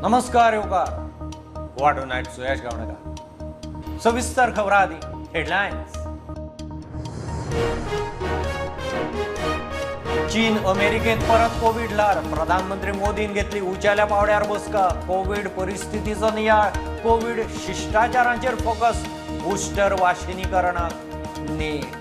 नमस्कार येवकार गोवा टुनायट सुयश गावणेकर. सविस्तर खबरां आदी हेडलायन्स. चीन अमेरिकेत परत कोविड ल्हार. प्रधानमंत्री मोदीन घेतली उंचेल्या पावड्यार बसका. कोविड परिस्थितीचो नियाळ, कोविड शिश्टाचारांचेर फोकस, बुस्टर वाशिनीकरणाक नेट.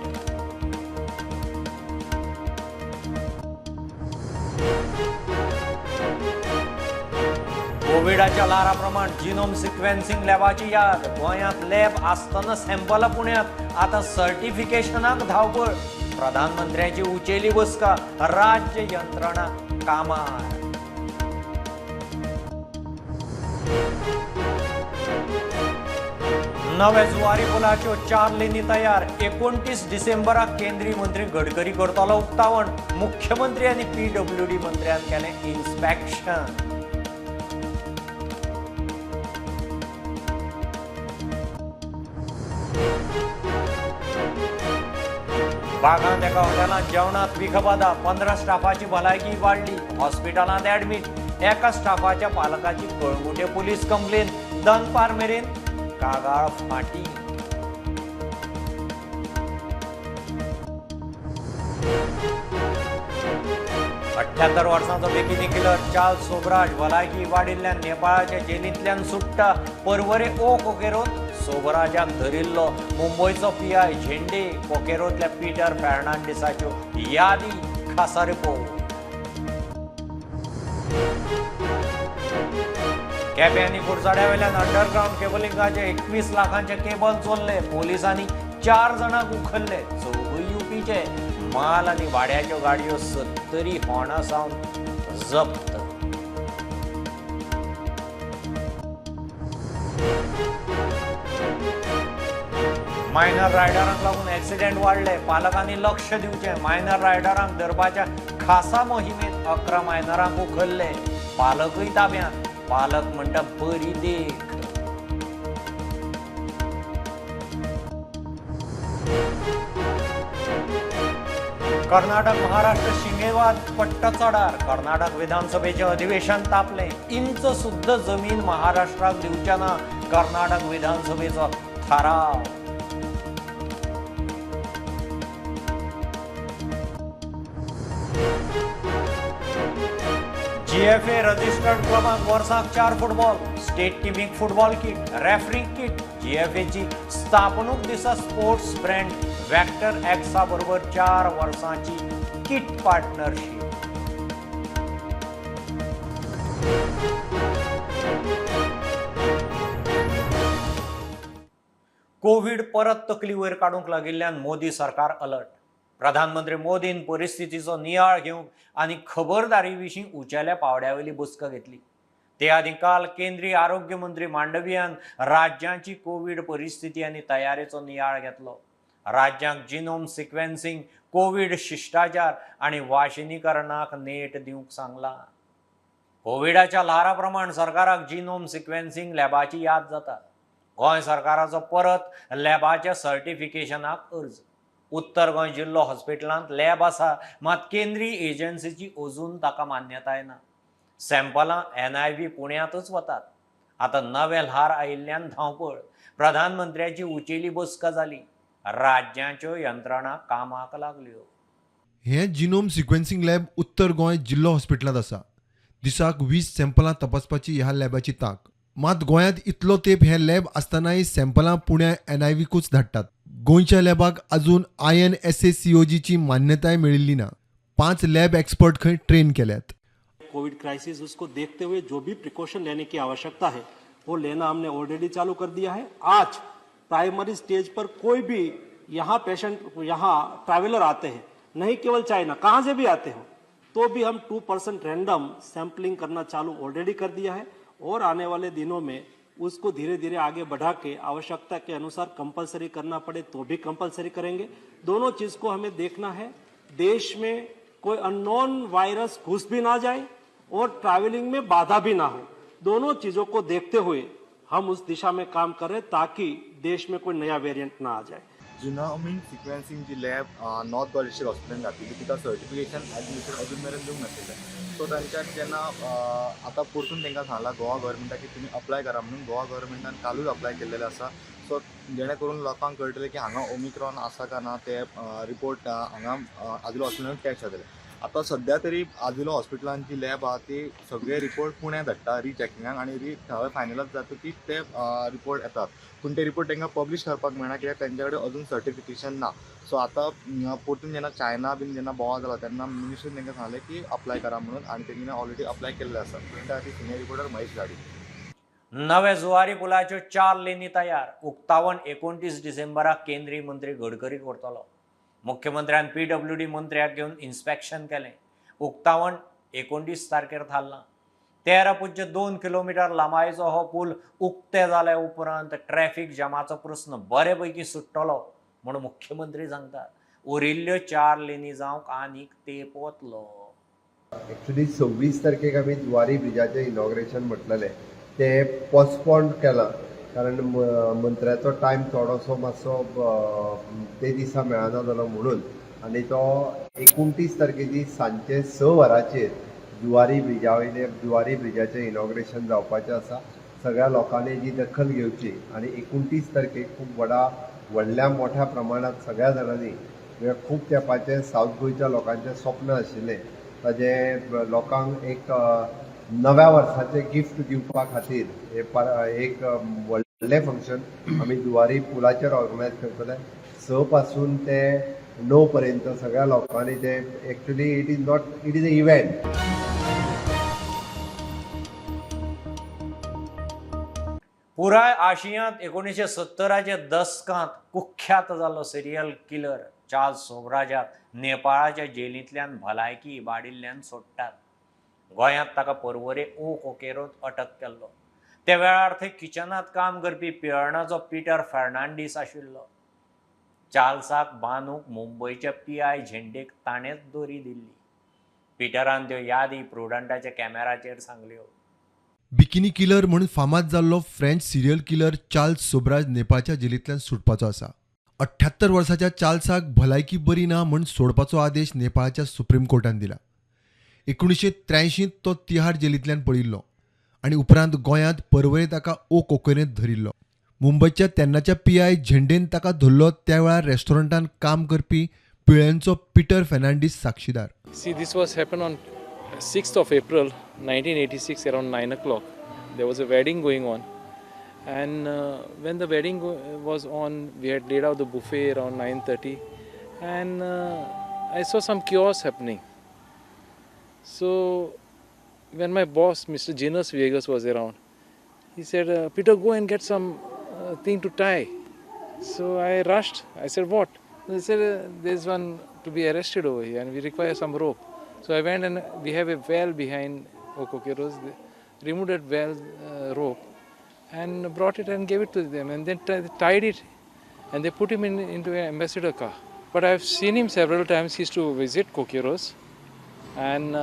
कोविडाच्या ल्हाराप्रमाण जिनोम सिक्वेन्सिंग लॅबाची याद. गोंयांत लॅब आसतना सॅम्पलां पुण्यांत, आतां सर्टिफिकेशनाक धांवपळ. प्रधानमंत्र्यांची उंचेली बसका, राज्य यंत्रणा कामार. नव्या जुवारी पुलाच्यो 4 लेनी तयार. 29 डिसेंबराक केंद्रीय मंत्री गडकरी करतलो उक्तावण. मुख्यमंत्री आनी पीडब्ल्यूडी मंत्र्यान केलें इन्स्पेक्शन. बागांत एका हॉटेलांत जेवणांत विखबादा. 15 स्टाफाची भलायकी वाडली, हॉस्पिटलांत ऍडमीट. एका स्टाफाच्या पालकाची कळंगूटे पुलीस कंप्लेन. दनपार मेरेन कागाळ फाटी. 78 वर्सांचो बेकिनी किलर चार्ल्स सोबराज भलायकी वाडिल्ल्यान नेपाळाच्या जेलींतल्यान सुट्टा. परवरे ओ कोकेरोत सोबराजाक धरिल्लो. मुंबयचो पीआय झेंडे कोकेरोतल्या पीटर फेर्नांडीसाच्यो यादी खासा रिपोर्ट. केपें आनी कुडचड्या वयल्यान अंडरग्रावंड केबलिंगाचे 21 लाखांचे केबल चोरले. पोलिसांनी 4 जाणांक उखल्ले, चौगूय युपीचे. माल आनी भाड्याच्यो गाडयो 70 होर्ना सावन जप्त. मायनर रायडरांक लागून एक्सिडेंट वाडले, पालकांनी लक्ष दिवचें. मायनर रायडरांक धरपाच्या खासा मोहिमेंत 11 मायनरांक उखल्ले, पालकूय ताब्यांत. पालक म्हणटा बरी देख. कर्नाटक महाराष्ट्र शिमेवाद पट्ट चडार. कर्नाटक विधानसभेचें अधिवेशन तापलें. इंच सुद्दां जमीन महाराष्ट्राक दिवचे ना, कर्नाटक विधानसभेचो थाराव. जीएफए रजिस्टर्ड क्लबांक वर्साक 4 फुटबॉल, स्टेट टिमीक फुटबॉल किट, रेफरी किट. जीएफएची स्थापणूक दिसा स्पोर्ट्स ब्रँड वेक्टर एक्सा बरोबर 4 वर्सांची किट पार्टनरशीप. कोविड परत तकली वयर काडूंक लागिल्ल्यान मोदी सरकार अलर्ट. प्रधानमंत्री मोदीन परिस्थितीचो नियाळ घेवंक आनी खबरदारी विशीं उंचेल्या पावड्या वयली बसका घेतली. ते आदीं काल केंद्रीय आरोग्य मंत्री मांडवियान राज्यांची कोविड परिस्थिती आनी तयारेचो नियाळ घेतलो. राज्यांक जिनोम सिक्वेन्सिंग, कोविड शिश्टाचार आनी वाशिनीकरणाक नेट दिवंक सांगलां. कोविडाच्या ल्हारा प्रमाण सरकाराक जिनोम सिक्वेन्सिंग लॅबाची याद जाता. गोंय सरकाराचो परत लॅबाच्या सर्टिफिकेशनाक अर्ज. उत्तर गोंय जिल्लो हॉस्पिटलांत लॅब आसा, मात केंद्रीय एजन्सीची अजून ताका मान्यताय ना. सॅम्पलां NIV पुण्यांतच वतात. आतां नवें ल्हार आयिल्ल्यान धांवपळ. प्रधानमंत्र्याची उंचेली बसका जाली, राज्यांच्यो यंत्रणा कामाक लागल्यो. हें जिनोम सिक्वेन्सिंग लॅब उत्तर गोंय जिल्लो हॉस्पिटलांत आसा. दिसाक 20 सॅम्पलां तपासपाची ह्या लॅबाची तांक. मात गोंयांत इतलो तेंप हें लॅब आसतनाय सॅम्पलां पुण्या NIVकूच धाडटात. गोंयच्या लॅबाक अजून INSACOGची मान्यताय मेळिल्ली ना. 5 लॅब एक्सपर्ट खंय ट्रेन केल्यात. कोविड क्राइसिस उसको देखते हुए जो भी प्रिकॉशन लेने की आवश्यकता है वो लेना हमने ऑलरेडी चालू कर दिया है. आज प्राइमरी स्टेज पर कोई भी यहाँ पेशेंट, यहाँ ट्रैवलर आते हैं, नहीं केवल चाइना, कहाँ से भी आते हो तो भी हम 2% रैंडम सैंपलिंग करना चालू ऑलरेडी कर दिया है और आने वाले दिनों में उसको धीरे धीरे आगे बढ़ा के आवश्यकता के अनुसार कंपलसरी करना पड़े तो भी कंपलसरी करेंगे. दोनों चीज को हमें देखना है. देश में कोई अननोन वायरस घुस भी ना जाए और ट्रैवलिंग में बाधा भी ना हो. दोनों चीजों को देखते हुए हम उस दिशा में काम कर रहे हैं ताकि देश में कोई नया वेरिएंट ना आ जाए. जिनोमीक सिक्वेन्सिंग जी लॅब नॉर्थ गोवा डिस्ट्रिक्ट हॉस्पिटलान घातिल्ली तिका सर्टिफिकेशन एज अजून मेरेन दिवंक नाशिल्लें. सो तांच्यानी जेन्ना आतां परतून तांकां सांगलां गोवा गव्हर्मेंटाक की तुमी अप्लाय करा म्हणून, गोवा गव्हर्मेंटान कालूच अप्लाय केल्लेलें आसा. सो जेणे करून लोकांक कळटलें की हांगा ओमिक्रॉन आसा काय ना ते रिपोर्ट हांगा आजिलो हॉस्पिटलान टेस्ट जातले. आतां सद्या तरी आजिलो हॉस्पिटलान जी लॅब आहा ती सगळे रिपोर्ट पुण्याक धाडटा रिचॅकिंगाक आनी थंय फायनलायज जाता की ते रिपोर्ट येतात, पूण ते रिपोर्ट तांकां पब्लीश करपाक मेळना कित्याक तेंच्या कडेन अजून सर्टिफिकेशन ना. सो आतां परतून जेन्ना चायना बीन जेन्ना बोवाळ जाला तेन्ना मिनिस्ट्रीन तांकां सांगलें की अप्लाय करा म्हणून आनी तेंच्यानी ऑलरेडी अप्लाय केल्लें आसा. प्रिंटा सिनियर रिपोर्टर महेश गाडी. नव्या जुवारी पुलाच्यो 4 लेनी तयार. उक्तावण 29 डिसेंबराक केंद्रीय मंत्री गडकरी करतलो. मुख्यमंत्र्यान PWD मंत्र्याक घेवन इन्स्पेक्शन केलें. उक्तावण 29 तारखेर थारलां. 13.2 किलोमिटर लांबायेचो हो पूल उक्ते जाल्या उपरांत ट्रॅफिक जामाचो प्रस्न बरे पैकी सुट्टलो म्हूण मुख्यमंत्री सांगतात. उरिल्ल्यो 4 लेनी जावंक आनीक तेंप वतलो. एक्चुली 26 तारखेक आमी जुवारी ब्रिजाचें इनॉग्रेशन म्हटलेलें तें पोस्टपोन केलां, कारण मंत्र्याचो टायम थोडोसो मातसो ते दिसा मेळना जालो म्हणून, आनी तो 29 तारखेची सांजचे 6 वरांचेर जुवारी ब्रिजा वयले जुवारी ब्रिजाचें इनॉग्रेशन जावपाचें आसा. सगळ्या लोकांनी जी दखल घेवची आनी 29 तारखेक खूब व्हडल्या मोठ्या प्रमाणांत सगळ्या जाणांनी, म्हणजे खूब तेंपाचें सावथ गोंयच्या लोकांचें स्वप्न आशिल्लें ताजें लोकांक एक नव्या वर्साचें गिफ्ट दिवपा खातीर एक व्हडलें फंक्शन आमी जुवारी पुलाचेर ऑर्गनायज करतले. 6 पासून ते 9 पर्यंत सगळ्या लोकांनी ते actually it is not it is a event. पुराय आशियांत 1970च्या दसकांत कुख्यात जाल्लो सिरियल किलर चार्ल्स सोबराजाक नेपाळाच्या जेलींतल्यान भलायकी इबाडिल्ल्यान सोडटात. गोंयांत ताका पर्वरे ओ कोकेरोंत अटक केल्लो. त्या वेळार थंय किचनांत काम करपी पिळर्णाचो पीटर फर्नांडीस आशिल्लो. चार्ल्साक बांदूंक मुंबयच्या PI झेंडेक ताणेंच दोरी दिल्ली. पीटरान त्यो यादी प्रुडंटाच्या कॅमेराचेर सांगल्यो. बिकिनी किलर म्हणून फामाद जाल्लो French serial killer Charles Sobhraj नेपाळच्या जेलींतल्यान सुटपाचो आसा. 78 वर्साच्या चार्ल्साक भलायकी बरी ना म्हूण सोडपाचो आदेश नेपाळच्या सुप्रीम कोर्टान दिला. 1983 तो तिहार जेलींतल्यान पळिल्लो आनी उपरांत गोंयांत पर्वरे ताका ओ कोकेरेंत धरिल्लो. मुंबयच्या तेन्नाच्या PI झेंडेन ताका धरलो त्या वेळार रेस्टॉरंटान काम करपी पिळेंचो पीटर फर्नांडीस साक्षीदार. See, this was happened on 6th of April 1986 around 9 o'clock. There was a wedding going on, and when the wedding was on, we had laid out the buffet around 9:30, and I saw some chaos happening. So when my boss, Mr. Janus Viegas, was around, he said, Peter, go and get some thing to tie. So I rushed. I said, what? They said, there's one to be arrested over here and we require some rope. So I went and we have a well behind Ocoqueiros. They removed that well rope and brought it and gave it to them, and then tied it, and they put him into an ambassador car. But I've seen him several times. He used to visit Coqueiros, and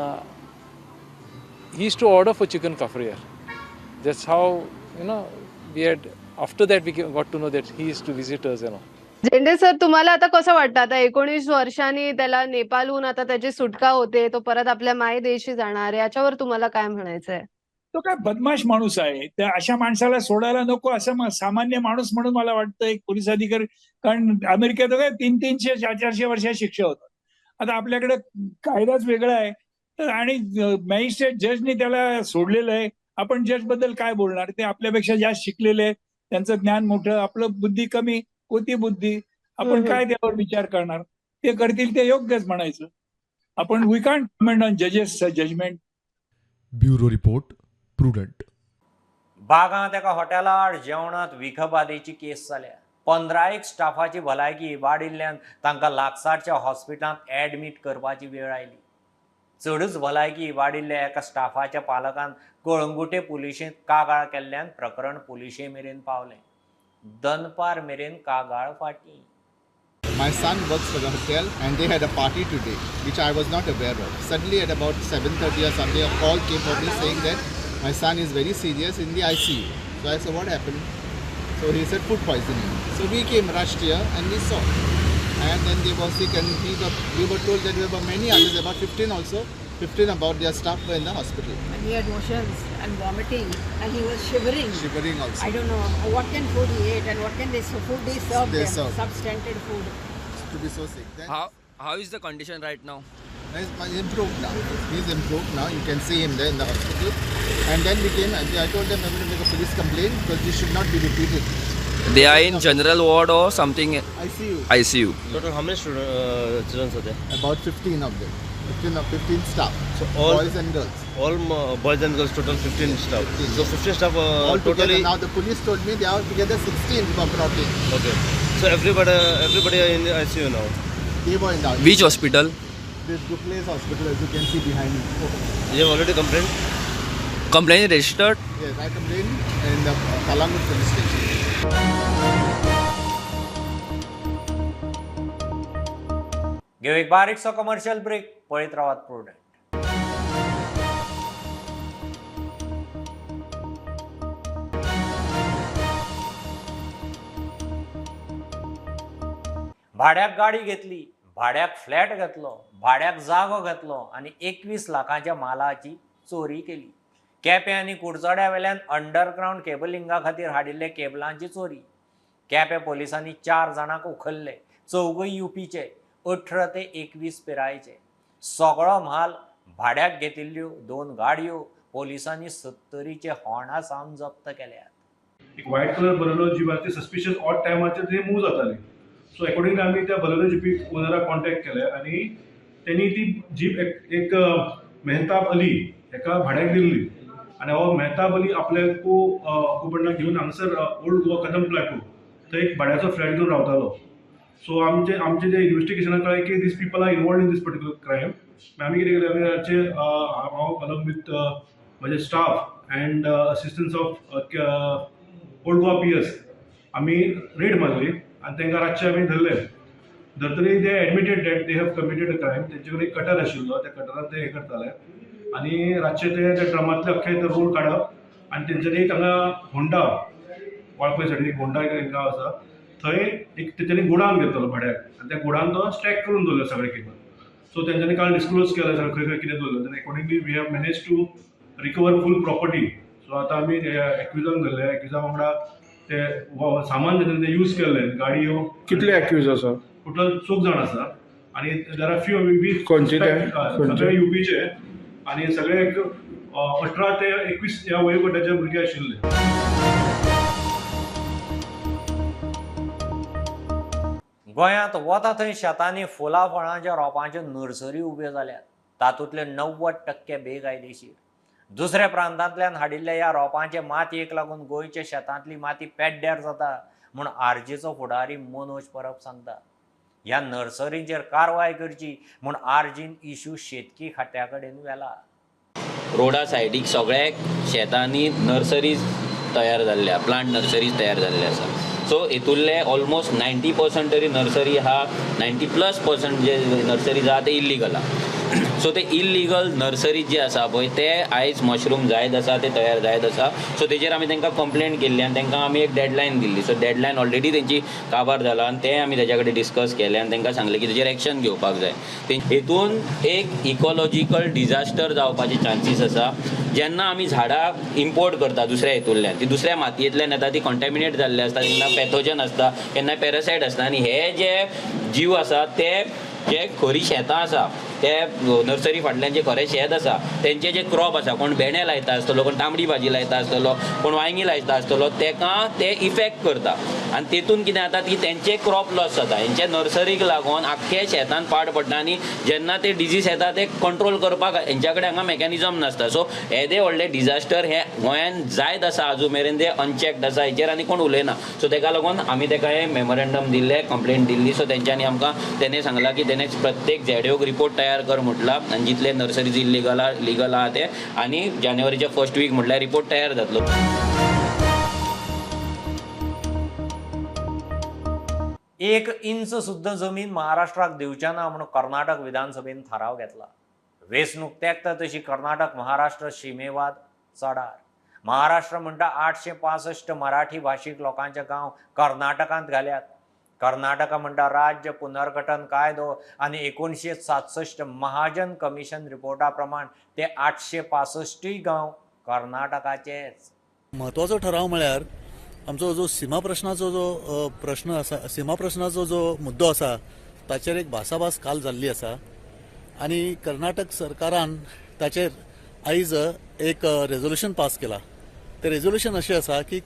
he used to order for chicken kafrier. That's how, you know, we had, after that we got to know that he used to visit us, you know. Zende sir, तुम्हाला आता कसं वाटतं? आता 19 वर्षांनी त्याला नेपाळहून आता त्याची सुटका होते, तो परत आपल्या मायदेशी जाणार, याच्यावर तुम्हाला काय म्हणायचंय? तो काय बदमाश माणूस आहे, त्या अशा माणसाला सोडायला नको असं सामान्य माणूस म्हणून मला वाटतं एक पोलीस अधिकारी. कारण अमेरिकेत काय 300-300, 400-400 वर्ष शिक्षा होतात. आता आपल्याकडे कायदाच वेगळा आहे तर, आणि मॅजिस्ट्रेट जजनी त्याला सोडलेलं आहे. आपण जज बद्दल काय बोलणार? ते आपल्यापेक्षा जास्त शिकलेले आहेत, त्यांचं ज्ञान मोठं, आपलं बुद्धी कमी, कोती बुद्धी, आपण काय त्यावर विचार करणार? ते करतील ते योग्यच म्हणायचं आपण. We can't comment on जजेस judgement. Bureau report, Prudent. बागांत एका हॉटेलार जेवणांत विखबाधेची केस जाल्या. 15 स्टाफाची भलायकी इबाडिल्ल्यान तांकां लागसारच्या हॉस्पिटलांत ॲडमीट करपाची वेळ आयली. चडूच भलायकी इबाडिल्ल्या एका स्टाफाच्या पालकान कळंगुटे पुलिशेंत कागाळ केल्ल्यान प्रकरण पुलिशे मेरेन पावलें. दनपार मेरेन कागाळ फाटीं. My son works for the hotel and they had a party today, which I was not aware of. Suddenly at about 7:30 or something, a call came for me saying that my son is very serious in the ICU. So I said, what happened? So he said food poisoning. So we came, rushed here and we saw. And then they were sick and we were told that there were many others, about 15 also, 15 about their staff were in the hospital. And he had motions and vomiting and he was shivering. Shivering also. I don't know what can food he ate and what can they food they served They them, served. Substandard food. To be so sick. Then How is the condition right now? He's improved now. He's improved now. You can see him there in the hospital. And then we came and I told them I'm going to make a police complaint because this should not be repeated. They are in general ward or something? ICU. ICU. Total how many students, children are there? About 15 of them. 15 staff. So all boys and girls. All boys and girls, total 15 staff. 15. So 15 staff all totally. Together. Now the police told me they are together 16 were brought in. Okay. So everybody are in the ICU now. They were in the ICU. Which hospital? This Dupleix hospital, as you can see behind me. You have already complained? Complaint registered? Yes, I complained in the Calangute police station. घेऊ एक बारीकसो commercial break, पळयत रावात prudent. भाड्याक गाडी घेतली, भाड्याक flat घेतलो, भाड्याक जागो घेतलो आनी 21 लाखांच्या मालाची चोरी केली. केपें आनी कुडचड्या वेल्यान अंडरग्रावंड केबलिंगा खातीर हाडिल्ले केबलांची चोरी. केपें पोलिसांनी 4 जाणांक उखल्ले, चौगूय युपीचे, 18 ते 21 पिरायेचे. सगळो म्हाल भाड्याक घेतिल्ल्यो 2 गाडयो पोलिसांनी 70चे होंडा सावन जप्त केल्यात. एक व्हायट कलर बलेरो जीप आसा ती सस्पिशियस ऑड टायमाचेर ते मूव जाताली. सो अकॉर्डिंगली आमी त्या बलेरो जिपीक ओनराक कॉन्टेक्ट केले आनी तेणी ती जीप एक मेहताब अली हेका भाड्याक दिल्ली आनी हो मेहताब अली आपल्या को घेवन हांगसर ओल्ड गोवा कदम प्लॅटो थंय एक भाड्याचो फ्लॅट घेवन रावतालो. सो आमचे जे इन्वेस्टिगेशनाक कळ्ळें की these people are involved in this particular crime. आमी कितें केलें, आमी रातचे हांव अलॉंग विथ म्हजे staff and assistance of old Goa PS आमी रेड मारली आनी तांकां रातचे आमी धरले. धरतरी they admitted that they have committed a crime. तेंचे कडेन एक कटर आशिल्लो, त्या कटरान ते हें करताले आनी रातचे ते त्या ड्रमांतले अख्खे ते रोल काडप आनी तेंच्यांनी एक हांगा होंडा वाळपय सायडीन एक होंडा एक गांव आसा थंय एक तेंच्यांनी गोडावन घेतलेलो भाड्याक आनी त्या गोडावन तो स्टॅक करून दवरलो सगळे केबल. सो तेंच्यांनी काल डिस्क्लोज केलें सगळें खंय खंय कितें दवरलें. Then accordingly we have manage to recover full property. So आतां आमी एक्युजांक धरले, एक्युजा वांगडा ते सामान जें ते यूज केल्लें गाडयो. कितले एक्यूज आसा? टोटल 4 जाण आसा आनी there are few खंयचे ते? सगळे युपीचे आनी सगळे 18 ते 21 ह्या वयोगटाचे भुरगे आशिल्ले. गोंयांत वता थंय शेतांनी फुलां फळांच्या रोपांच्यो नर्सरी उब्यो जाल्यात. तातूंतले 90% बेकायदेशीर. दुसऱ्या प्रांतांतल्यान हाडिल्ल्या ह्या रोपांचे मातयेक लागून गोंयच्या शेतांतली माती पेड्ड्यार जाता म्हूण आरजीचो फुडारी मनोज परब सांगता. ह्या नर्सरींचेर कारवाय करची म्हूण आरजीन इशू शेतकी खात्या कडेन व्हेला. रोडा सायडीक सगळ्या शेतांनी नर्सरीज तयार जाल्ल्या, प्लांट नर्सरीज तयार जाल्ले आसा. सो हितूंतले ऑलमोस्ट 90% तरी नर्सरी आहा, 90+% जे नर्सरीज आहा ते इल्लीगल आहा. सो ते इल्लीगल नर्सरीज जे आसा पळय ते आयज मशरूम जायत आसा, ते तयार जायत आसा. सो तेजेर आमी तांकां कंप्लेन केल्ली आनी तांकां आमी एक डेडलायन दिल्ली. सो डेडलायन ऑलरेडी तेंची काबार जाला आनी तें आमी तेज्या कडेन डिस्कस केलें आनी तांकां सांगलें की तेजेर एक्शन घेवपाक जाय. हितून एक इकोलॉजिकल डिजास्टर जावपाचे चान्सीस आसा. जेन्ना आमी झाडां इम्पोर्ट करता दुसऱ्या हितूंतल्यान, ती दुसऱ्या मातयेंतल्यान येता, ती कॉन्टेमिनेट जाल्ली आसता, केन्ना पॅथोजन आसता, केन्ना पॅरासायट आसता आनी हे जे जीव आसा ते जे खरी शेतां आसा ते नर्सरी फाटल्यान जे खरें शेत आसा तेंचे जे क्रॉप आसा, कोण भेंडे लायता आसतलो, कोण तांबडी भाजी लायता आसतलो, कोण वांयगीं लायता आसतलो, तेका ते इफेक्ट करता आनी तेतून कितें जाता की तेंचे क्रॉप लॉस जाता. हेंच्या नर्सरीक लागून आख्खे शेतान पाड पडटा आनी जेन्ना ते डिजीज येता ते कंट्रोल करपाक हेंच्या कडेन हांगा मॅकॅनिजम नासता. सो येदे व्हडले डिजास्टर हे गोंयान जायत आसा आजू मेरेन, ते अनचॅक्ड आसा, हेचेर आनी कोण उलयना. सो तेका लागून आमी तेका हे मेमोरेंडम दिल्लें, कंप्लेन दिल्ली. सो तेंच्यांनी आमकां तेणें सांगलां की तेणें प्रत्येक झेडयोक रिपोर्ट तयार कर म्हटला आनी जितले नर्सरीज इल्लीगल लिगल आहा ते आनी जानेवारीच्या फर्स्ट वीक म्हटल्यार रिपोर्ट तयार जातलो. एक इंच सुद्दां जमीन महाराष्ट्राक दिवचे ना म्हणून कर्नाटक विधानसभेन थाराव घेतला. वेंचणूक तेंकता तशी कर्नाटक महाराष्ट्र शिमेवाद चडार. महाराष्ट्र म्हणटा 865 मराठी भाशीक लोकांचे गांव कर्नाटकांत घाल्यात. कर्नाटका म्हणटा राज्य पुनर्गठन कायदो आनी 1967 महाजन कमिशन रिपोर्टा प्रमाण ते 865 गांव कर्नाटकाचेच. म्हत्वाचो ठराव म्हळ्यार आमचो जो सीमा प्रश्नाचो जो प्रश्न आसा, सीमा प्रश्नाचो जो मुद्दो आसा ताचेर एक भासाभास काल जाल्ली आसा आनी कर्नाटक सरकारान ताचेर आयज एक रेजोल्युशन पास केला. ते रेजोल्युशन अशें आसा की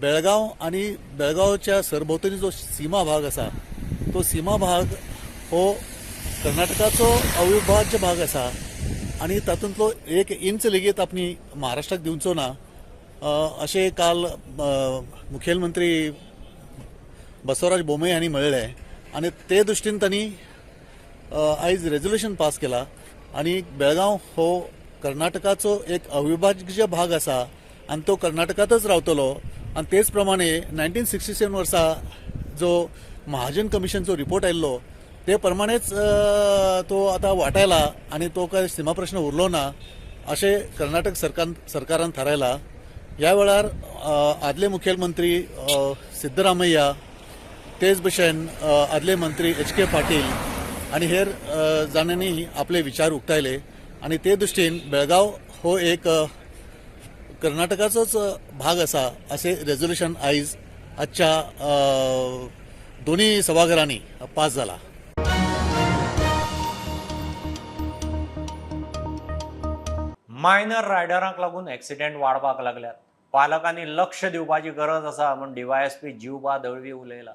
बेळगांव आनी बेळगांवच्या सरभोंवतणी जो सीमा भाग आसा तो सीमा भाग हो कर्नाटकाचो अविभाज्य भाग आसा आनी तातूंतलो एक इंच लेगीत आपणी महाराष्ट्राक दिवचो ना अशें काल मुखेलमंत्री बसवराज बोम्मई हांणी म्हणलें आनी ते दृश्टीन तांणी आयज रेजोल्युशन पास केला आनी बेळगांव हो कर्नाटकाचो एक अविभाज्य भाग आसा आनी तो कर्नाटकांतच रावतलो. आनी तेच प्रमाणे 1967 वर्सा जो महाजन कमिशनचो रिपोर्ट आयिल्लो ते प्रमाणेच तो आतां वाटायला आनी तो काय सीमा प्रश्न उरलो ना अशें कर्नाटक सरकारान थारायला. ह्या वेळार आदले मुखेलमंत्री सिद्धरामय्या, तेच भशेन आदले मंत्री एच.के. पाटील आनी हेर जाणांनी आपले विचार उक्तायले आनी ते दृश्टीन बेळगांव हो एक कर्नाटकाचोच भाग आसा अशें रेजोल्युशन आयज आजच्या दोनूय सभाघरांनी पास जाला. मायनर रायडरांक लागून एक्सिडेंट वाडपाक लागल्यात. पालकांनी लक्ष दिवपाची गरज आसा म्हूण डीवायएसपी जिवबा दळवी उलयला.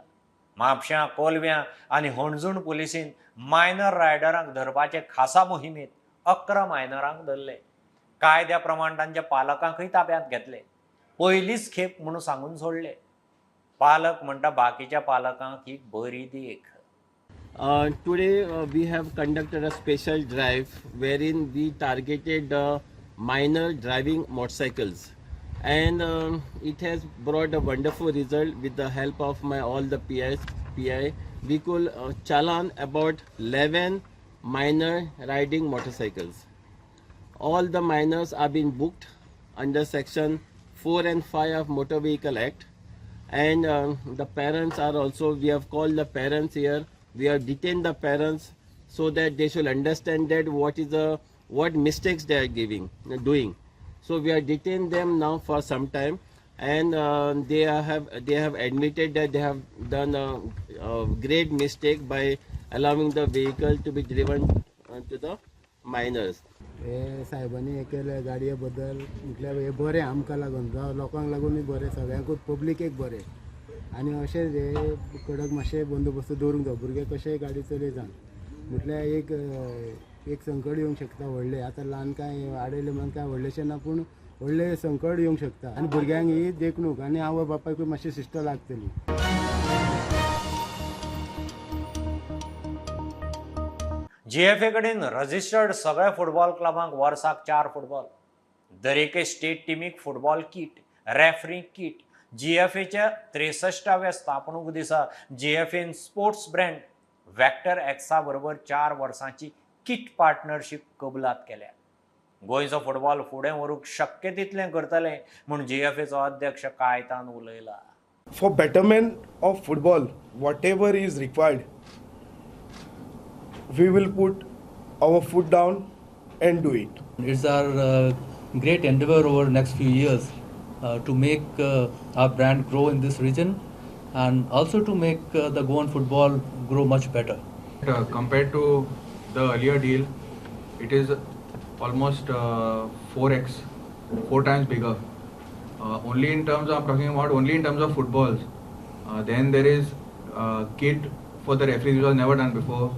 म्हापश्यां, कोलव्यां आनी हणजूण पुलिसीन मायनर रायडरांक धरपाचे खासा मोहिमेंत 11 मायनरांक धरले. कायद्या प्रमाण तांच्या पालकांकय ताब्यांत घेतले. पयलीच खेप म्हणून सांगून सोडले. पालक म्हणटा बाकीच्या पालकांक ही बरी देख. Today we have conducted a special drive wherein we targeted minor driving motorcycles, and it has brought a wonderful result. With the help of my all the PI, we could challan about 11 minor riding motorcycles. All the minors are being booked under section 4 and 5 of Motor Vehicle Act, and the parents are also, we have called the parents here. We have detained the parents so that they should understand that what mistakes they are doing. So we have detained them now for some time, and they have admitted that they have done a great mistake by allowing the vehicle to be driven to the minors. हे साहेबांनी हे केले गाडये बद्दल म्हटल्यार हे बरें आमकां लागून, जावं लोकांक लागूनय बरें, सगळ्यांकूच पब्लिकेक बरें. आनी अशें हे कडक मातशें बंदोबस्त दवरूंक जाय. भुरगे कशेय गाडी चलयता म्हटल्यार एक एक संकट येवंक शकता व्हडलें. आतां ल्हान कांय आडयलें म्हणून कांय व्हडलेशें ना, पूण व्हडलें संकट येवंक शकता. आनी भुरग्यांक ही देखणूक आनी आवय बापायकूय मातशी शिस्त लागतली. जीएफए कडेन रजिस्टर्ड सगळ्या फुटबॉल क्लबांक वर्साक 4 फुटबॉल, दरेके स्टेट टिमीक फुटबॉल कीट, रेफरी कीट. जीएफएच्या 63व्या स्थापणूक दिसा जीएफएन स्पोर्ट्स ब्रँड वॅक्टर एक्सा बरोबर 4 वर्सांची किट पार्टनरशीप कबलात केल्या. गोंयचो फुटबॉल फुडें व्हरूंक शक्य तितलें करतले म्हूण जीएफएचो अध्यक्ष Caitan उलयला. For betterment of football, whatever is required, we will put our foot down and do it. It's our great endeavor over the next few years to make our brand grow in this region and also to make the Goan football grow much better. Compared to the earlier deal, it is almost 4x, 4 times bigger. Only in terms, I'm talking about only in terms of footballs. Then there is kit for the referees, which was never done before.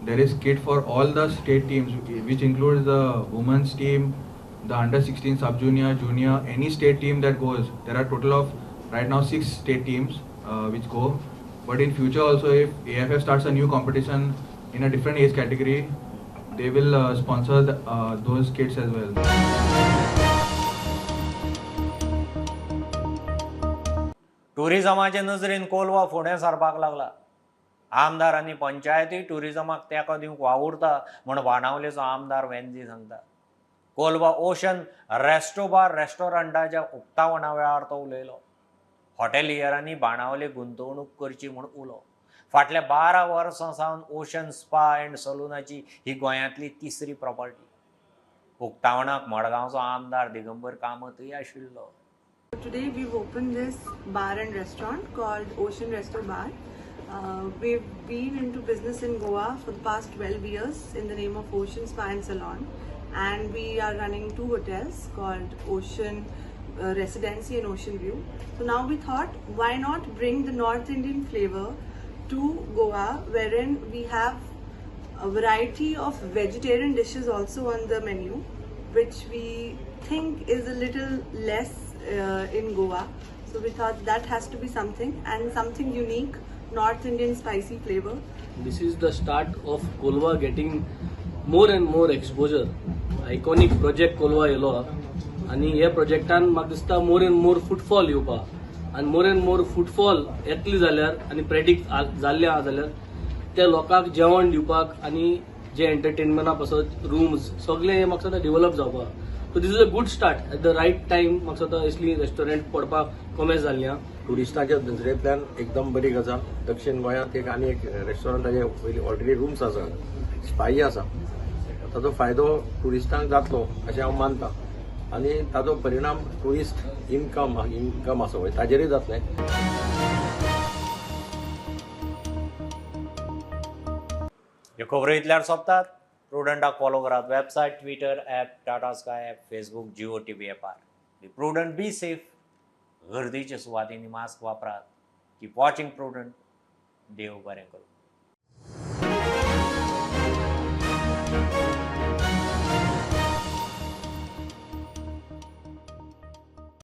There is kit for all the state teams, which includes the women's team, the under 16, sub junior, junior, any state team that goes. There are total of right now 6 state teams which go. But in future also, if AFF starts a new competition in a different age category, they will sponsor those kits as well. टुरिझमाचे नजरेन कोलवा फुडें सरपाक लागला. आमदार आनी पंचायती टुरिझमाक तेंको दिवंक वावुरता म्हूण बाणावलेचो आमदार वेंजी सांगता. कोलवा ओशन रेस्टो बार रेस्टॉरंटाच्या उक्तावणा वेळार तो उलयलो. हॉटेलियरांनी बाणावले गुंतवणूक करची म्हूण उलो. फाटल्या 12 वर्सां सावन ओशन स्पा अँड सलूनाची ही गोंयांतली तिसरी प्रॉपर्टी. उक्तावणाक मडगांवचो आमदार दिगंबर कामतूय आशिल्लो. Today we've opened this bar and restaurant called Ocean Resto Bar. We've been into business in Goa for the past 12 years in the name of Ocean Spa and Salon, and we are running 2 hotels called Ocean Residency and Ocean View. So now we thought, why not bring the North Indian flavor to Goa, wherein we have a variety of vegetarian dishes also on the menu, which we think is a little less in Goa. So we thought that has to be something, and something unique, North Indian spicy flavor. This is the start of Colva getting more and more exposure. Iconic project Colva येलो आनी हे प्रोजेक्टान म्हाका दिसता more and more footfall येवपा, आनी more and more footfall येतली जाल्यार आनी प्रेडिक्ट जाल्ले आहा जाल्यार त्या लोकांक जेवण दिवपाक आनी जे एंटरटेनमेंटा पासत रूम्स सगळे हे म्हाका दिसता डेव्हलप जावपाक. So this is a good start at the right time. म्हाका दिसता असली रेस्टॉरंट पडपाक कॉमेस जाल्ली आहा. ट्युरिस्टांच्या नजरेंतल्यान एकदम बरी गजाल. दक्षिण गोंयांत एक आनी एक रेस्टॉरंटाचे पयलीं ऑलरेडी रूम्स आसा, स्पाई आसा, ताचो फायदो ट्युरिस्टांक जातलो अशें हांव मानता आनी ताचो परिणाम ट्युरिस्ट इनकम आसा पळय ताजेरूय जातलें. ह्यो खबरो इतल्यार सोंपतात. प्रुडंटाक फॉलो करात website, Twitter app, Tata Sky app, Facebook, Jio TV ॲपार. Be prudent, be safe. गर्दीच्या सुवातींनी मास्क वापरात. Keep watching Prudent. देव बरें करूं.